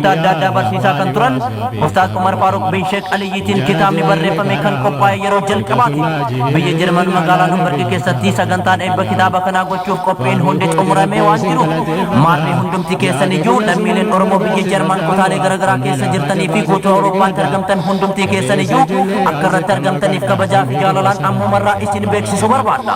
Barnoota adda addaa barsiisaa kan turan Ustaaz Umar Faaruq bin Sheek Aliyyiitiin kitaabni barreeffame kan qophaa'e yeroo jalqabaati. Biyya Jarman magaalaa Numberg keessatti sagantaan eebba kitaaba kanaa gochuuf qophiin hundi xumuramee waan jiruuf, maarree hundumti keessan iyyuu lammiileen Oromoo biyya Jarman kutaalee garaagaraa keessa jirtanii fi guutuu Awurooppaatti argamtan hundumti keessan iyyuu akka irratti argamtaniif kabajaa fi jaalalaan ammumarraa isin beeksisuu barbaadna.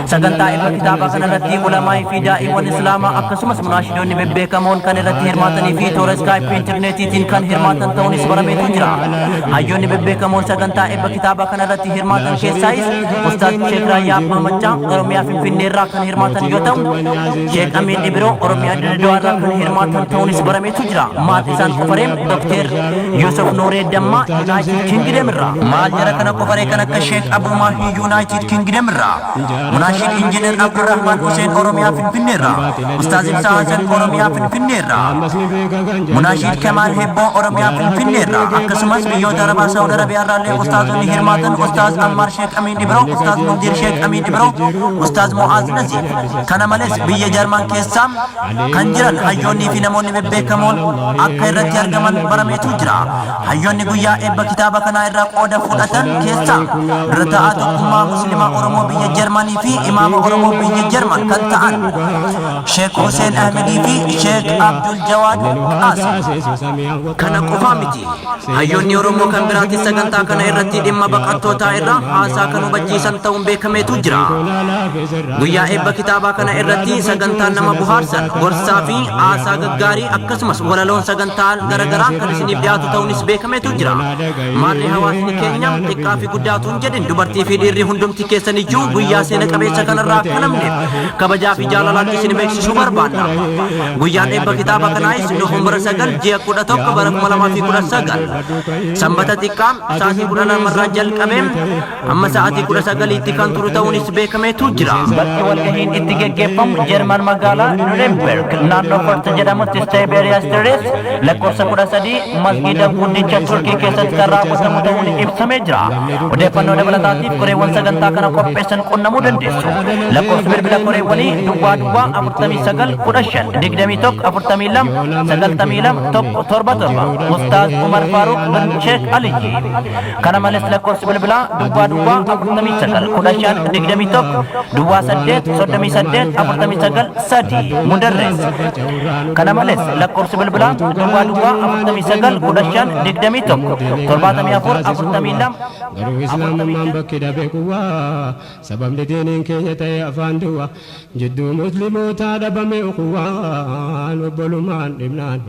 Sagantaa eebba kitaabaa kanarratti ulamaa'ii fi daa'iiwwan Islaamaa akkasumas munaashidoonni bebbeekamoon kan irratti hirmaatanii fi toora iskaayipii intarneetiitiin kan hirmaatan ta'uunis barameetu jira. Hayyoonni bebbeekamoon sagantaa eebba kitaabaa kanarratti hirmaatan keessaayis Ustaaz Sheek Raayyaa Abbaa Maccaa Oromiyaa Finfinneerraa kan hirmaatan yoo ta'u, Sheek Amiin Ibiroo Oromiyaa Dirredawaarraa kan hirmaatan ta'uunis barameetu jira. Maal isaan qofaree Dr. Yusuf Nuuree Dammaa Yunaayitid Kingidem irraa. Maal jara kana qofaree kan akka Sheek Abuu Maahii Yunaayitid Kingidem irraa. Munaashid Injiinar Abdurrahmaan Huseen Oromiyaa Finfinnee irraa. Ustaaz Ibsaa Hasan Oromiyaa Finfinnee irraa. Munaashid Kamaal Hebboo Oromiyaa Finfinnee irraa. Akkasumas biyyoota Arabaa Saawud Arabiyaa irraa illee ustaazonni hirmaatan Ustaaz Ammaar Sheek Amiin Ibroo, Ustaaz Mundiir Sheek Amiin Ibroo, Ustaaz Mu'aaz Naziif. Kana malees biyya Jarman keessaa kan jiran hayyoonnii fi namoonni bebbeekamoon akka irratti argaman barameetu jira. Hayyoonni guyyaa eebba kitaaba kanaa irraa qooda fudhatan keessaa dura taa'aa Tokkummaa Muslimaa Oromoo biyya Jarmanii fi Imaama Oromoo biyya Jarman kan ta'an Sheek Huseen Ahmedii fi Sheek Abdul Jawaad Qaasim. Kana qofaa miti. Hayyoonni Oromoo kan biraatis sagantaa kana irratti dhimma baqattootaa irraa haasaa kan hubachiisan ta'uun beekameetu jira. Guyyaa eebba kitaabaa kana irratti sagantaan nama bohaarsan, gorsaa fi haasaa gaggaarii akkasumas walaloon sagantaa garaagaraa kan isiniif dhiyaatu ta'uunis beekameetu jira. Maarree hawaasni keenya xiqqaa fi guddaa utuu hin jedhin, dubartii fi dhiirri hundumti keessan iyyuu guyyaa seena qabeessa kanarraa akka namne kabajaa fi jaalalaan isin beeksisuu barbaanna. Guyyaan eebba kitaaba kanaayis Noofembara 9 ji'a 11 bara 2019 Sanbata xiqqaa sa'aatii 12 irraa jalqabee amma sa'aatii 19tti kan turu ta'uunis beekameetu jira. Bakki walgahiin itti geggeeffamu Jarman magaalaa Nuremberg naannoo Fort jedhamutti Stayberia Street lakkoofsa 13 masgiida guddicha Turkii keessatti kan raawwatamu ta'uun ibsamee jira. Odeeffannoo dabalataatiif koreewwan sagantaa kana qopheessan qunnamuu dandeessu. Lakkoofsi bilbila koreewwanii duwwaa duwwaa 49 15 21 42 92 1 7 7 Ustaaz Umar Faaruq bin Sheek Aliyyi. Kana malees lakkoofsi bilbilaa duwwaa duwwaa 49 15 21 duwwaa 8 38 49 3 Mudarres. Kana malees lakkoofsi bilbilaa duwwaa duwwaa 49 15 21 74 42. Garuu Islaamummaan bakki dhabe quwwaa, sababni diiniin keenya ta'e afaan duwwaa, jidduu muslimootaa dhabame ukhuwwaan, obbolummaan dhibnaan.